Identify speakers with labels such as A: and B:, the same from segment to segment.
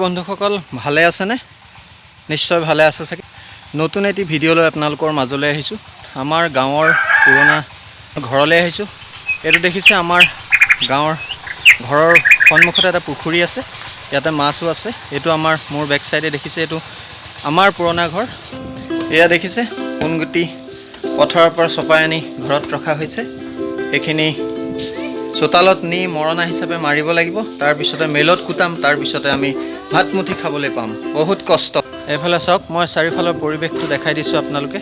A: বন্ধুসকল, ভালে আছেনে? নিশ্চয় ভালে আছে চাগে। নতুন এটি ভিডিঅ' লৈ আপোনালোকৰ মাজলৈ আহিছোঁ। আমাৰ গাঁৱৰ পুৰণা ঘৰলৈ আহিছোঁ। এইটো দেখিছে, আমাৰ গাঁৱৰ ঘৰৰ সন্মুখতে এটা পুখুৰী আছে। ইয়াতে মাছো আছে। এইটো আমাৰ মোৰ বেক চাইডে দেখিছে, এইটো আমাৰ পুৰণা ঘৰ। এয়া দেখিছে, সোণগুটি পথাৰৰ পৰা চপাই আনি ঘৰত ৰখা হৈছে। এইখিনি চোতালত নি মৰণা হিচাপে মাৰিব লাগিব। তাৰপিছতে মিলত কুটাম, তাৰপিছতে আমি ভাত মুঠি খাবলৈ পাম। বহুত কষ্ট। এইফালে চাওক, মই চাৰিওফালৰ পৰিৱেশটো দেখাই দিছোঁ আপোনালোকে।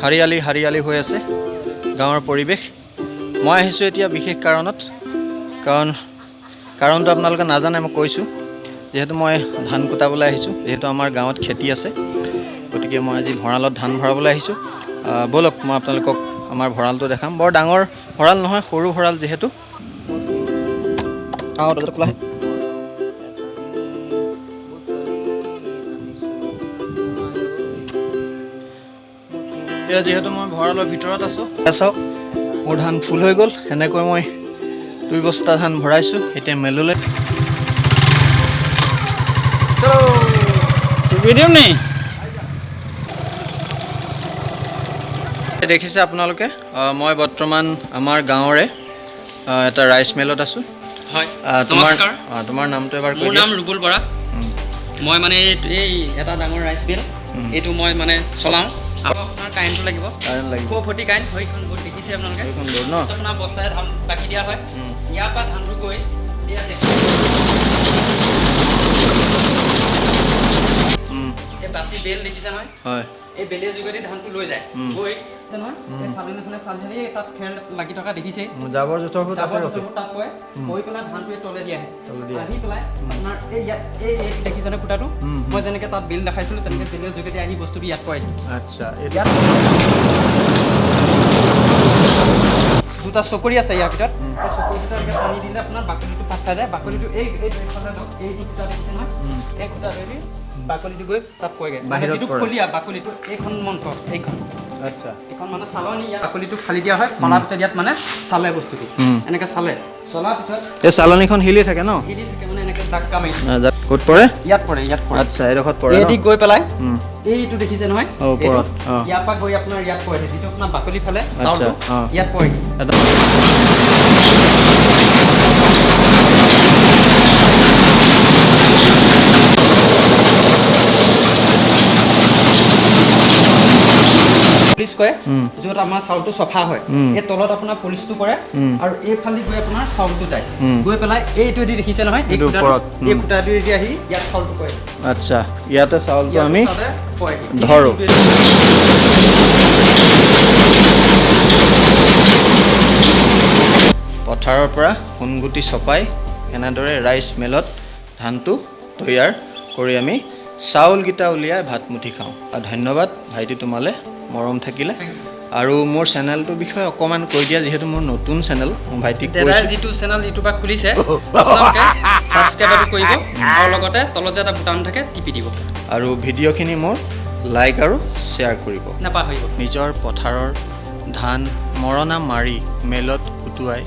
A: হাৰিয়ালি হাৰিয়ালি হৈ আছে গাঁৱৰ পৰিৱেশ। মই আহিছোঁ এতিয়া বিশেষ কাৰণত। কাৰণটো আপোনালোকে নাজানে, মই কৈছোঁ। যিহেতু মই ধান কুটাবলৈ আহিছোঁ, যিহেতু আমাৰ গাঁৱত খেতি আছে, গতিকে মই আজি ভঁৰালত ধান ভৰাবলৈ আহিছোঁ। ব'লক, মই আপোনালোকক আমাৰ ভঁৰালটো দেখাম। বৰ ডাঙৰ ভঁৰাল নহয়, সৰু ভঁৰাল যিহেতু। অঁ, দৰ্জাটো খোলা। এতিয়া যিহেতু মই ভঁৰালৰ ভিতৰত আছোঁ, এয়া চাওক, মোৰ ধান ফুল হৈ গ'ল। এনেকৈ মই 2 বস্তা ধান ভৰাইছোঁ। এতিয়া মেললৈ
B: চুপি দিম নি?
A: দেখিছে আপোনালোকে, মই বৰ্তমান আমাৰ গাঁৱৰে এটা ৰাইচ মিলত আছোঁ।
B: হয়।
A: তোমাৰ
B: নমস্কাৰ।
A: তোমাৰ নামটো এবাৰ কৈ
B: মোৰ
A: দিয়া।
B: নাম ৰুবুল বৰা। মই মানে এই এটা ডাঙৰ ৰাইচ মিল, এইটো মই মানে চলাওঁ। আৰু আপোনাৰ কাৰেণ্টটো লাগিব।
A: কাৰেণ্ট লাগিব।
B: 440 কাৰেণ্ট। সেইখন বৰ্ড দেখিছে আপোনালোকে?
A: এইখন বৰ্ড ন?
B: আপোনাৰ বস্তাৰে ধান বাকি দিয়া হয়। ইয়াৰ পৰা ধানটো গৈ ইয়াত এই বাতি বেল দেখিছে নহয়?
A: হয়।
B: এই বেলেৰ যোগেদি ধানটো লৈ যায়। গৈ আছে নহয়, এই চালনীখনে চালি চালি তাত খেৰ লাগি থকা দেখিছেই।
A: জাবৰ জোঁথৰবোৰ তাতে
B: জাবৰ
A: ৰখে।
B: জোঁথৰবোৰ তাত পৰে। পৰি পেলাই ধানটো এই তলেদি আহে।
A: তলেদি আহে।
B: আহি পেলাই আপোনাৰ এই ইয়াত এই দেখিছেনে খুঁটাটো? মই যেনেকৈ তাত বিল দেখাইছিলোঁ, তেনেকৈ বেলৰ যোগেদি আহি বস্তুটো ইয়াত পৰেহি।
A: আচ্ছা, এইটো
B: ইয়াত দুটা চকৰি আছে ইয়াৰ ভিতৰত। এই চকৰি দুটা এনেকৈ টানি দিলে আপোনাৰ বাকলিটো ফাট খাই যায়। বাকলিটো এই এইফালে যাওক, এইটো খুঁটা দেখিছে নহয়? এই খুঁটাটোৱেদি বাকলিটো গৈ তাত পৰেগৈ। মানে
A: বাহিৰত
B: যিটো
A: পৰে।
B: ফলীয়া বাকলিটো, এইখন মন্ত্ৰ এইখন। এইখন মানে চালনী। ইয়াত বাকলিটো ফালি দিয়া হয়। ফলাৰ পিছত ইয়াত মানে চালে বস্তুটো। এনেকৈ চালে, চলাৰ পিছত
A: এই চালনীখন হিলি থাকে ন?
B: হিলি থাকে, মানে এনেকৈ জাক্কা মাৰি থাকে।
A: ক'ত পৰে?
B: ইয়াত পৰে, ইয়াত পৰে।
A: আচ্ছা, এইডোখৰত পৰে ন?
B: এইদি গৈ পেলাই এইটো দেখিছে নহয়?
A: অ, ওপৰত,
B: এইটো,
A: অ।
B: ইয়াৰ পৰা গৈ আপোনাৰ ইয়াত পৰেহি। যিটো আপোনাৰ বাকলি ফালে চাউলটো ইয়াত পৰেহি।
A: এটা
B: পলিচ কৰে, য'ত আমাৰ চাউলটো চফা হয়। এই তলত আপোনাৰ পলিচটো কৰে আৰু এইফালেদি গৈ আপোনাৰ চাউলটো যায়। গৈ পেলাই এইটোৱেদি দেখিছে নহয়, এই
A: এইটো
B: খুঁটাটো,
A: ওপৰত,
B: এই খুঁটাটোৱেদি আহি ইয়াত চাউলটো পৰে।
A: আচ্ছা, ইয়াতে চাউলটো
B: ইয়াত
A: আমি
B: চাউলে পৰেহি।
A: ধৰোঁ। পথাৰৰ পৰা সোণগুটি চপাই এনেদৰে ৰাইচ মিলত ধানটো তৈয়াৰ কৰি আমি চাউলকেইটা উলিয়াই ভাত মুঠি খাওঁ। আৰু ধন্যবাদ ভাইটি, তোমালৈ মৰম থাকিলে। আৰু মোৰ চেনেলটোৰ বিষয়ে অকণমান কৈ দিয়া, যিহেতু মোৰ নতুন চেনেল। মোৰ ভাইটিক
B: দাদাই
A: কৈছোঁ।
B: যিটো চেনেল ইউটিউবত খুলিছে, আপোনালোকে ছাবস্ক্ৰাইবাৰটো কৰিব আৰু লগতে তলত যে এটা বুটাম থাকে, টিপি দিব।
A: আৰু ভিডিঅ'খিনি মোৰ লাইক আৰু শ্বেয়াৰ কৰিব
B: নাপাহৰিব।
A: নিজৰ পথাৰৰ ধান মৰণা মাৰি মেলত কুটুৱাই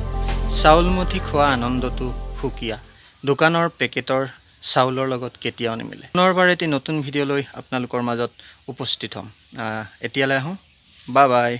A: চাউলমুঠি খোৱা আনন্দটো সুকীয়া। দোকানৰ পেকেটৰ চাউলৰ লগত কেতিয়াও নিমিলে। পুনৰবাৰ এটি নতুন ভিডিঅ' লৈ আপোনালোকৰ মাজত উপস্থিত হ'ম। এতিয়ালৈ আহোঁ, বাই বাই।